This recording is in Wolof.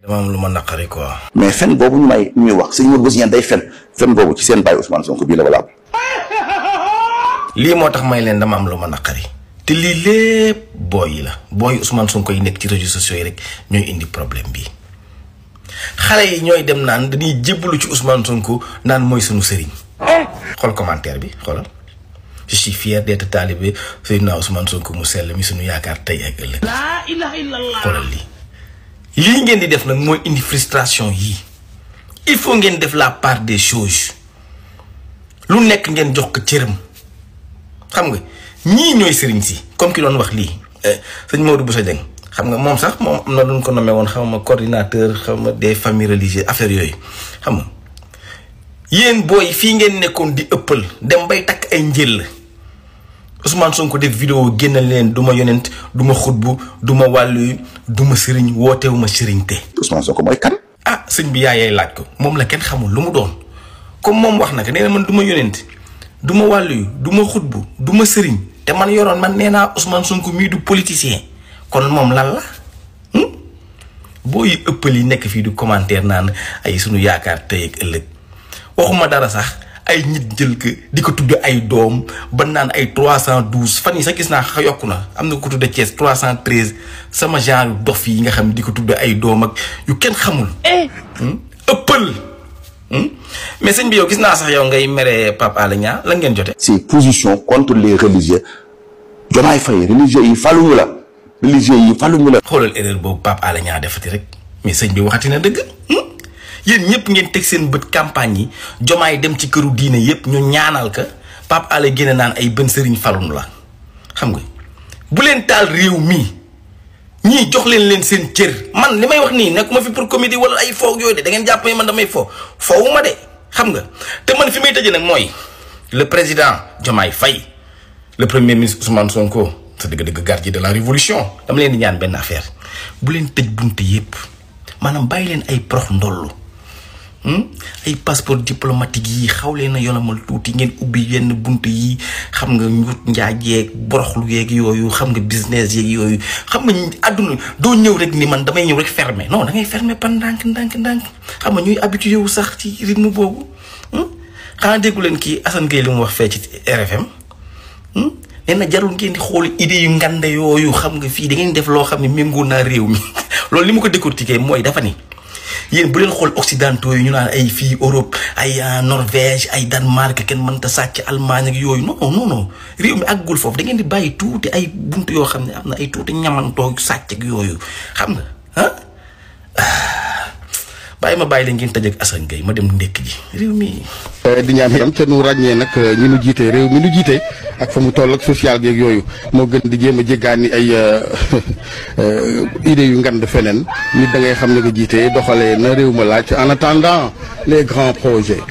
dama am lu ma naqari quoi. mais fen boobu ñuy wax sëñ Modou Bousso day fen boobu ci seen bàyyi Ousmane Sonko bii la wala. lii moo tax may leen dama am lu ma naqari te lii lépp booy yi la booy Ousmane Sonko yi nekk ci réseaux sociaux yi rek ñooy indi problème bi xale yi ñooy dem naan dañuy jébbalu ci Ousmane Sonko naan mooy sunu sëriñ. xool commentaire bi xoolal je suis fier d'être talibé Seydina Ousmane Sonko mu sell mi sunu yaakaar tey ak ëllëg. laa ilaha illallah. xoolal lii ngeen di def nag mooy indi frustration yii il faut ngeen def la part des choses lu nekk ngeen jox ko cëram xam nga ñii ñooy sëriñ si comme ki doon wax lii sëñ Modou Bousso Dieng xam nga moom sax moom am na lu ñu ko nommé woon xam nga coordinateur xam nga des familles religieuses affaire yooyu xam nga yéen booy fii ngeen nekkoon di ëppal dem bay takk ay njël Ousmane Sonko def vidéo génnal leen du ma yonent du ma xutbu du ma wàllu du ma sëriñ wootewu ma sëriñ te. Ousmane Sonko mooy kan. ah sëñ bi yaayee laaj ko moom la kenn xamul lu mu doon comme moom wax na ko nee na man du ma yonent du ma wàllu du ma xutbu du ma sëriñ te man yoroon man nee naa Ousmane Sonko mii du politicien kon moom lan la booy ëppal yi nekk fii du commentaire naan ay sunu yaakaar tey ak ëllëg waxuma dara sax. ay nit jël ko di ko tudd ay doom ba naan ay 312 fan yi sax gis naa yokku na am na ko tudd Thiès 313 sama genre dof yi nga xam di ko tudd ay doom ak yu kenn xamul. ëppal. mais sëñ bi yow gis naa sax yow ngay mere Pape Alé Niang lan ngeen jote. c'est position contre les religieux Diomaye Faye religieux yi faluñu la. religieux yi faluñu la. xoolal erreur boobu Pape Alé Niang defati rek mais sëñ bi waxati na dëgg. yéen ñëpp ngeen teg seen bët campagne yi Diomaye dem ci këru diine yëpp ñu ñaanal ka Pape Alé génne naan ay bën sëriñ falun la xam nga bu leen taal réew mii ñii jox leen seen cër man li may wax nii nekkuma fi pour comédie wala ay foog yooyu de da ngeen jàpp man damay foowu ma de xam nga te man fi may tëjee nag mooy le président Diomaye Faye le premier ministre Ousmane Sonko sa dëgg-dëgg gardien de la révolution dama leen di ñaan benn affaire bu leen tëj bunte yëpp maanaam bàyyi leen ay prox ndollu ay passeport diplomatique yi xaw leen a yolamal tuuti ngeen ubbi yenn bunt yi xam nga ñut njaaj yeeg boroxlu yeeg yooyu xam nga business yeeg yooyu xam nga àdduna doo ñëw rek ni man damay ñëw rek fermer non da ngay fermer pan ndànk xam nga ñuy habitué wu sax ci rythme boobu xanaa déggu leen kii Assane Gueye li mu wax fee ci RFM nee na jarul ngeen di xool idée yu ngande yooyu xam nga fii da ngeen def loo xam ne méngoo naa réew mi loolu li mu ko décortiquer mooy dafa ni yéen bu leen xool occidentaux yi ñu naan ay fii Europe ay Norvège ay Danemark kenn mënta sàcc Allemagne ak yooyu non réew mi àggul foofu da ngeen di bàyyi tuuti ay buntu yoo xam ne am na ay tuuti ñamantoo sàcc ak yooyu xam nga bàyyi leen ngeen tëj ak Assane Gueye ma dem ndekk ji réew mi. di ñaan yam te nu ràññee nag ñi nu jiite réew mi nu jiite ak fa mu toll ak social geeg yooyu moo gën di jéem a jéggaani ay idées yu ngand feneen nit da ngay xam ne nga jiite doxalee na réew ma laaj en attendant les grands projets.